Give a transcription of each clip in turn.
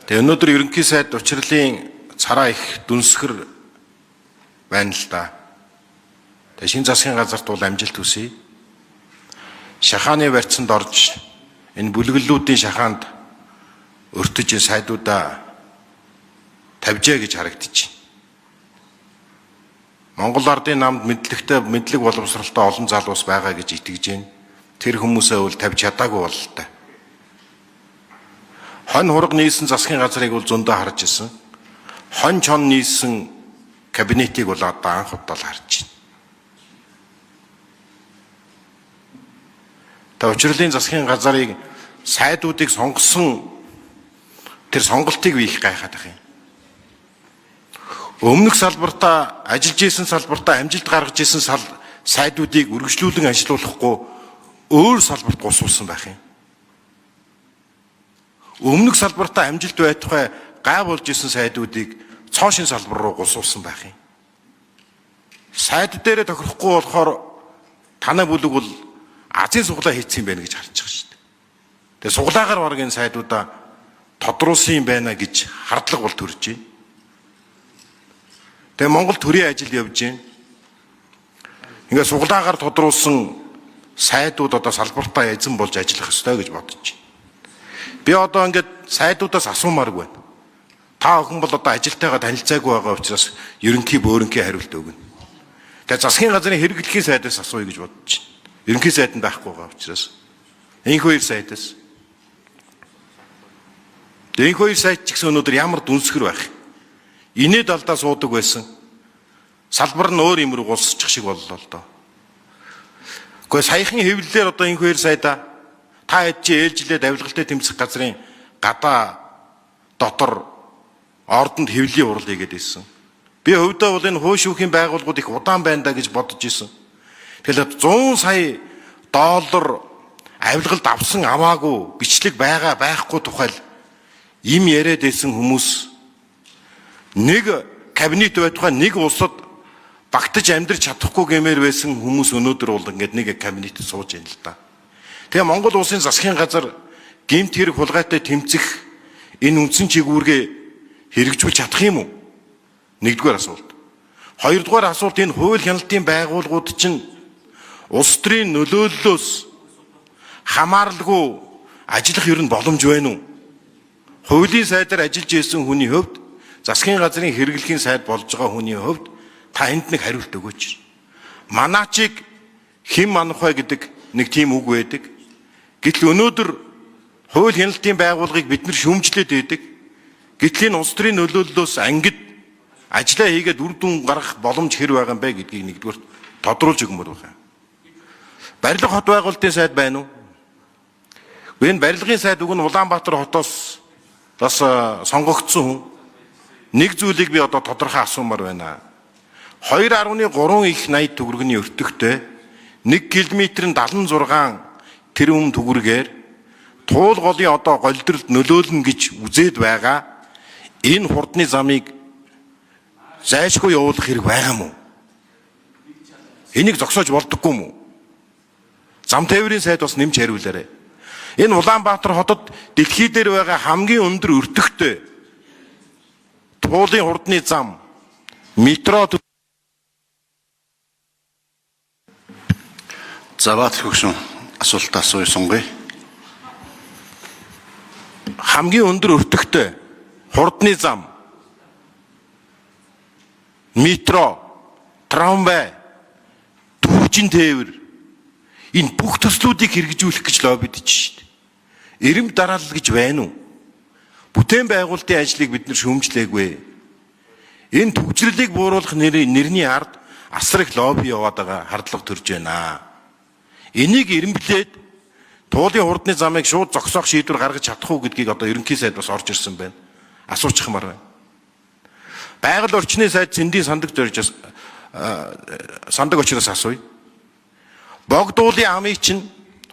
Тэгээ өнөөдөр ерөнхий сайд учирлын цараа их дүнсгэр байна л да. Тэгээ шин засгийн газарт бол амжилт хүсье. Шахааны барьцанд орж энэ бүлэглэлүүдийн шахаанд өртөж сайдуудаа тавьжээ гэж харагдчих. Монгол ардын намд мэдлэгтэй мэдлэг боловсралтай олон залуус байгаа гэж итгэж байна. Тэр хүмүүсээ бол тавьж чадаагүй бололтой. Хонь хураг нийлсэн засгийн газрыг бол зөндөө харж ирсэн. Хонь чон нийлсэн кабинетийг бол одоо анх удаа л харж байна. Та учирлын засгийн газрыг сайдуудыг сонгосон тэр сонголтыг би их гайхаад байх юм. Өмнөх салбартаа ажиллаж исэн салбартаа амжилт гаргаж исэн сайдуудыг үргэлжлүүлэн ажилуулахгүй өөр салбарт гусуулсан байх юм. Өмнөх салбартаа амжилт байтугай гай болж исэн сайдуудыг цоошин салбар руу гусуулсан байх юм. Сайд дээрээ тохирохгүй болохоор танай бүлэг бол азийн суглаа хийцэн юм байна гэж харж байгаа шүү дээ. Тэгээ суглаагаар бараг энэ сайдуудаа тодруулсан юм байна гэж хардлага бол төрж байна. Тэгээ Монгол төрийн ажил явж байна. Ингээ суглаагаар тодруулсан сайдууд одоо салбартаа эзэн болж ажиллах ёстой гэж бодож байна. Би одоо ингээд сайдуудаас асуумааргүй байна. Та бүхэн бол одоо ажилтайгаа танилцаагүй байгаа учраас ерөнхий бөөрөнхий хариулт өгнө. Тэгээ засгийн газрын хэрэглэхийн сайдаас асууя гэж бодож байна. Ерөнхий сайд нь байхгүй байгаа учраас. Энх хоёр сайдаас. Тэгээ энх хоёр сайд ч гэсэн өнөөдөр ямар дүнсгэр байх. Инээд алдаа суудаг байсан. Салбар нь өөр юм руу гулсчих шиг боллоо л доо. Гэхдээ саяхан хэвлэлээр одоо энх хоёр сайдаа та хэд чи ээлжлээд авилгалтай тэмцэх газрын гадаа дотор ордонд хэвлэлийн хурал хийгээд ирсэн. Би хувьдаа бол энэ хуу шүүхийн байгууллагууд их удаан байна да гэж бодож исэн. Тэгэхээр 100 сая доллар авилгалд авсан аваагүй бичлэг байгаа байхгүй тухайл им яриад байсан хүмүүс нэг кабинет байтугай нэг улсад багтаж амьдрч чадахгүй гэмээр байсан хүмүүс өнөөдөр бол ингээд нэг кабинетэд сууж байна л да. Тэгээ Монгол улсын засгийн газар гэмт хэрэг хулгайтай тэмцэх энэ үндсэн чигүүргээ хэрэгжүүлж чадах юм уу? Нэгдүгээр асуулт. Хоёрдугаар асуулт, энэ хууль хяналтын байгууллагууд чинь улс төрийн нөлөөллөөс хамааралгүй ажиллах ер нь боломж байна уу? Хуулийн сайдаар ажиллаж исэн хүний хувьд, засгийн газрын хэрэглэхийн сайд болж байгаа хүний хувьд та энд нэг хариулт өгөөч. Манаачийг хэн манах вэ гэдэг нэг тийм үг байдаг. Гэтэл өнөөдөр хууль хяналтын байгууллагыг бид нар шүүмжлээд байдаг. Гэтэл энэ улс төрийн нөлөөллөөс ангид ажлаа хийгээд үр дүн гаргах боломж хэр байгаа юм бэ гэдгийг нэгдүгээр тодруулж өгмөр байна. Барилга хот байгуулалтын сайд байна уу? Энэ барилгын сайд уг нь Улаанбаатар хотоос бас сонгогдсон хүн. Нэг зүйлийг би одоо тодорхой асуумаар байна. 2.3 их 80 төгрөгийн өртөгтэй 1 км-ийн 76 тэрбум төгрөгөөр туул голын одоо голдролд нөлөөлнө гэж үзээд байгаа энэ хурдны замыг зайлшгүй явуулах хэрэг байгаа юм уу? Энийг зогсоож болдоггүй юм уу? Зам тээврийн сайд бас нэмж хариулаарай. Энэ Улаанбаатар хотод дэлхий дээр байгаа хамгийн өндөр өртөгтэй туулын хурдны зам метро. За, Баатар хөгшин асуулт асууя сунгая. Хамгийн өндөр өртөгтэй хурдны зам, метро, трамвай, дүүжин тээвэр энэ бүх төслүүдийг хэрэгжүүлэх гэж лоббидж шít. Эрэмб дараалал гэж байна уу? Бүтээн байгуулалтын ажлыг бид нар шүүмжлээгүй. Энэ түгжрэлийг бууруулах нэрний ард асар их лобби яваад байгаа хардлага төрж байна. Энийг эрэмблээд туулын хурдны замыг шууд зогсоох шийдвэр гаргаж чадах уу гэдгийг одоо ерөнхий сайд бас орж ирсэн байна. Асуучихмаар байна. Байгаль орчны сайд Цэндийн сандаг зорж сандаг очроос асууя. Богдуулын амыг чинь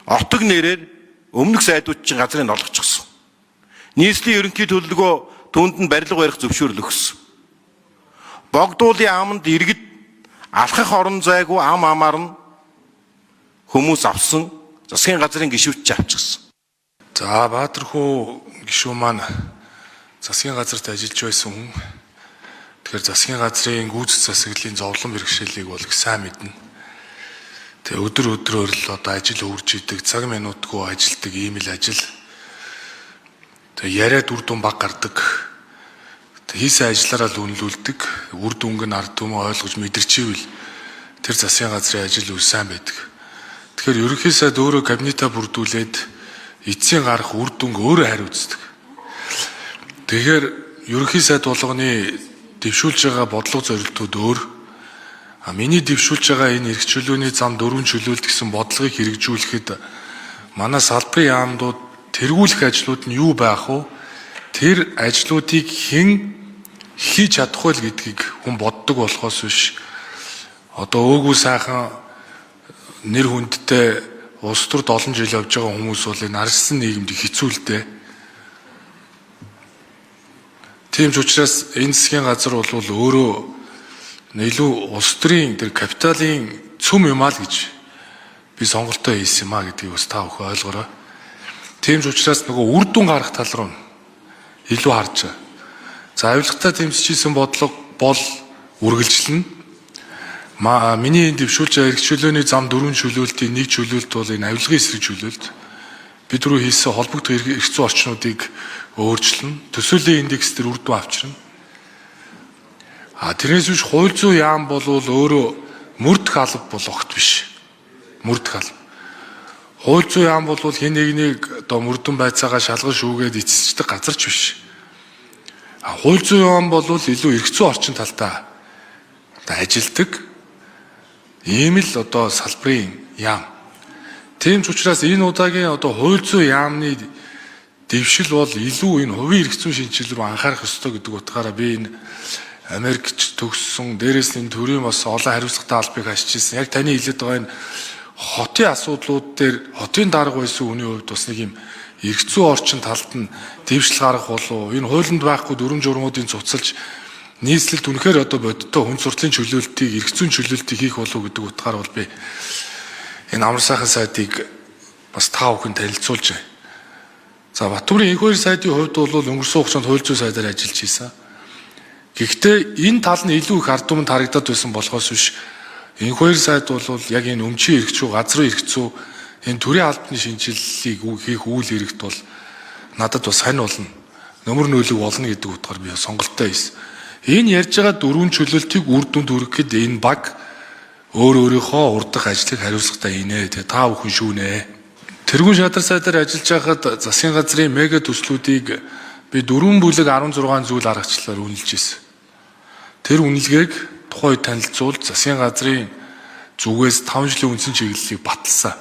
отог нэрээр өмнөх сайдууд чинь газрыг олгочихсон. Нийслэлийн ерөнхий төлөвлөгөө түүнд нь барилга барих зөвшөөрөл өгсөн. Богдуулын аманд иргэд алхах орон зайгүй ам амаар нь хүмүүс авсан, засгийн газрын гишүүд ч авчихсан. За, Баатархуу гишүүн маань Засгийн газарт ажиллаж байсан хүн. Тэгэхээр засгийн газрын гүйцэд засаглалын зовлон бэрхшээлийг бол их сайн мэднэ. Тэгээ өдөр өдрөөр л одоо ажил үрж идэг, цаг минутгүй ажилдаг ийм л ажил. Тэгээ яриад үр дүн баг гардаг. Тэгээ хийсэн ажиллаараа л үнэлүүлдэг. Үр дүнг нь ард түмэн ойлгож мэдэрчээвэл тэр засгийн газрын ажил үл сайн байдаг. Тэгэхээр ерөнхий сайд өөрөө кабинетаа бүрдүүлээд эцсийн гарах үр дүнг өөрөө хариуцдаг. Тэгэхээр ерөнхий сайд болгоны дэвшүүлж байгаа бодлого зорилтууд өөр. А миний дэвшүүлж байгаа энэ эрх чөлөөний зам дөрвөн чөлөөлт гэсэн бодлогыг хэрэгжүүлэхэд манай салбарын яамдууд тэргүүлэх ажлууд нь юу байх вэ? Тэр ажлуудыг хэн хийж чадах вэ гэдгийг хүн боддог болохоос биш. Одоо өөгүй сайхан нэр хүндтэй улс төрд олон жил явж байгаа хүмүүс бол энэ арчсан нийгэмд хэцүү л дээ. Тийм ч учраас энэ засгийн газар бол өөрөө илүү улс төрийн тэр капиталын цөм юм аа л гэж би сонголтоо хийсэн юм а гэдгийг бас та бүхэн ойлгоорой. Тийм ч учраас нөгөө үр дүн гарах тал руу илүү харж байгаа. За авилгатай тэмцэжсэн бодлого бол үргэлжлэнэ. Миний энэ дэвшүүлж байгаа эрх чөлөөний зам дөрвөн чөлөөлтийн нэг чөлөөлт бол энэ авилгын эсрэг чөлөөлт. Бид рүү хийсэн холбогдох эрх зүйн орчнуудыг өөрчилнө. Төсөөлийн индекс дээр үр дүн авчирна. А тэрнээс биш хууль зүйн яам бол өөрөө мөрдөх алба бол огт биш. Мөрдөх алба. Хууль зүйн яам бол хэн нэгнийг одоо мөрдөн байцаагаа шалган шүүгээд эцэсчдэг газар ч биш. А хууль зүйн яам бол илүү эрх зүйн орчин талдаа одоо ажилдаг ийм л одоо салбарын яам. Тийм ч учраас энэ удаагийн одоо хууль зүйн яамны дэвшил бол илүү энэ хувийн эрх зүйн шинжилэл рүү анхаарах ёстой гэдэг утгаараа би энэ Америкч төгссөн, дээрээс нь төрийн бас олон хариуцлагатай албыг хашиж ирсэн. Яг таны хэлээд байгаа энэ хотын асуудлууд дээр хотын дарга байсан хүний хувьд бас нэг юм эрх зүйн орчин талд нь дэвшил гаргах болов энэ хуулинд байхгүй дүрм журмуудын цуцалж нийслэлд үнэхээр одоо бодиттой хүн суртлын чөлөөлтийг эрх зүйн чөлөөлтийг хийх болов гэдэг утгаар бол би энэ амар сайхан сайдыг бас та бүхэн танилцуулж байна. За Батүмрийн энх хоёр сайдын хувьд бол өнгөрсөн хугацаанд хууль зүйн сайдаар ажиллаж ийсэн. Гэхдээ энэ тал нь илүү их ард түмэнд харагдаад байсан болохоос биш энх хоёр сайд бол яг энэ өмчийн эрх зүй, газрын эрх зүй, энэ төрийн албаны шинжилгээг хийх үйл хэрэгт бол надад бас сонь болно. Нөмөр нөлөг болно гэдэг утгаар би сонголтоо хийсэн. Энэ ярьж байгаа дөрвөн чөлөөлтийг үр дүнд хүргэхэд энэ баг өөр өөрийнхөө урдах ажлыг хариуцлагатай хийнэ. Тэгээ та бүхэн шүүнэ. Тэргүүн шадар сайдаар ажиллаж байхад засгийн газрын мега төслүүдийг би 4 бүлэг 16 зүйл аргачлалаар үнэлж ирсэн. Тэр үнэлгээг тухайн үед танилцуулж засгийн газрын зүгээс 5 жилийн үндсэн чиглэлийг баталсан.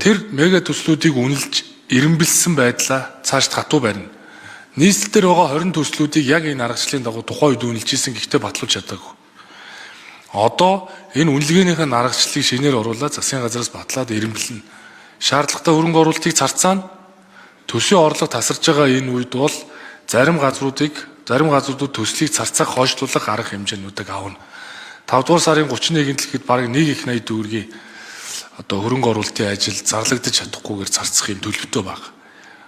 Тэр мега төслүүдийг үнэлж эрэмбэлсэн байдлаа цааш хатуу барина. Нийслэл дээр байгаа 20 төслүүдийг яг энэ аргачлалын дагуу тухайн үед үнэлж исэн, гэхдээ батлуулж чадаагүй. Одоо энэ үнэлгээнийхээ аргачлалыг шинээр оруулаад засгийн газраас батлаад эрэмбэлнэ. Шаардлагатай хөрөнгө оруулалтыг царцаана. Төсвийн орлого тасарж байгаа энэ үед бол зарим газруудад төслийг царцаах, хойшлуулах арга хэмжээнүүдийг авна. 5 дугаар сарын 31-нд л гэхэд бараг 1 их 80 төгрөгийн одоо хөрөнгө оруулалтын ажил зарлагдаж чадахгүйгээр царцах юм төлөвтэй байна.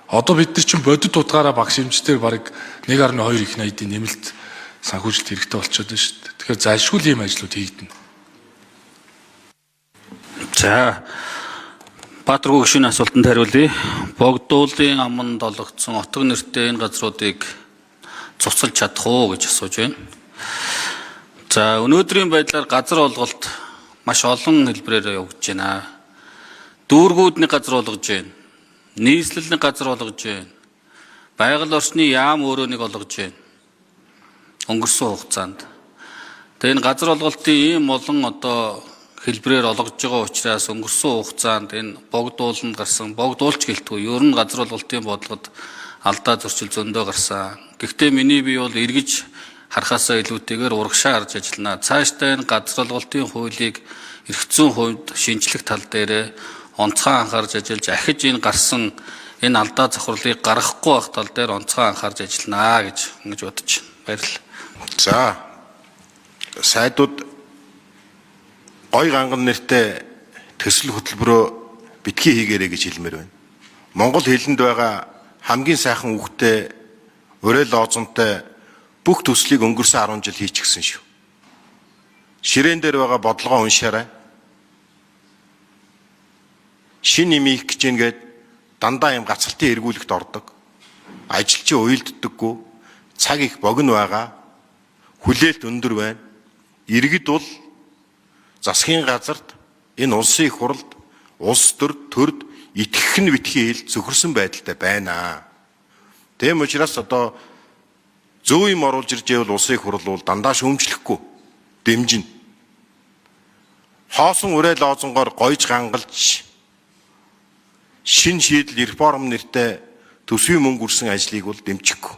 Одоо бид нар чинь бодит утгаараа багш хэмжээр бараг 1.2 их 80-ийн нэмэлт санхүүжилт хэрэгтэй болчиход байна шүү дээ. Тэгэхээр зайлшгүй ийм ажлууд хийгдэнэ. За Баатаргуу гишүүний асуултанд хариулъя. Богдуулын аманд олгогдсон отог нэртэй энэ газруудыг цуцалж чадах уу гэж асууж байна. За өнөөдрийн байдлаар газар олголт маш олон хэлбэрээр явагдаж байна. Дүүргүүд нэг газар олгож байна. Нийслэл нэг газар олгож байна. Байгаль орчны яам өөрөө нэг олгож байна. Өнгөрсөн хугацаанд. Тэгээ энэ газар олголтын ийм олон одоо хэлбэрээр олгож байгаа учраас өнгөрсөн хугацаанд энэ богдууланд гарсан, богдуулч гэлтгүй ер нь газар олголтын бодлогод алдаа зөрчил зөндөө гарсан. Гэхдээ миний бие бол эргэж харахаасаа илүүтэйгээр урагшаа харж ажиллана. Цаашдаа энэ газар олголтын хуулийг эрх зүйн хувьд шинжлэх тал дээрээ онцгой анхаарч ажиллаж ахиж энэ гарсан энэ алдаа зохирлыг гаргахгүй байх тал дээр онцгой анхаарч ажиллана гэж ингэж бодож байна. Баярлалаа. За сайдууд гой ганган нэртэй төсөл хөтөлбөрөө битгий хийгээрэй гэж хэлмээр байна. Монгол хэлэнд байгаа хамгийн сайхан үгтэй Уриал лоозонтой бүх төслийг өнгөрсөн 10 жил хийчихсэн шүү. Ширээн дээр байгаа бодлогоо уншаарай. Шин юм хийх гэж ингээд дандаа юм гацалтын эргүүлэгт ордог. Ажилчин уйлддаггүй. Цаг их богино байгаа. Хүлээлт өндөр байна. Иргэд бол засгийн газарт энэ улсын их хурлд улс төр төрд итгэх нь битгий хэл цөхөрсөн байдалтай байна. Тийм учраас одоо зөв юм оруулж ирж байвал улсын их хурл бол дандаа шүүмжлэхгүй дэмжинэ. Хоосон үрээ лоозонгоор гойж гангалж шин шийдэл реформ нэртэй төсвийн мөнгө үрсэн ажлыг бол дэмжихгүй.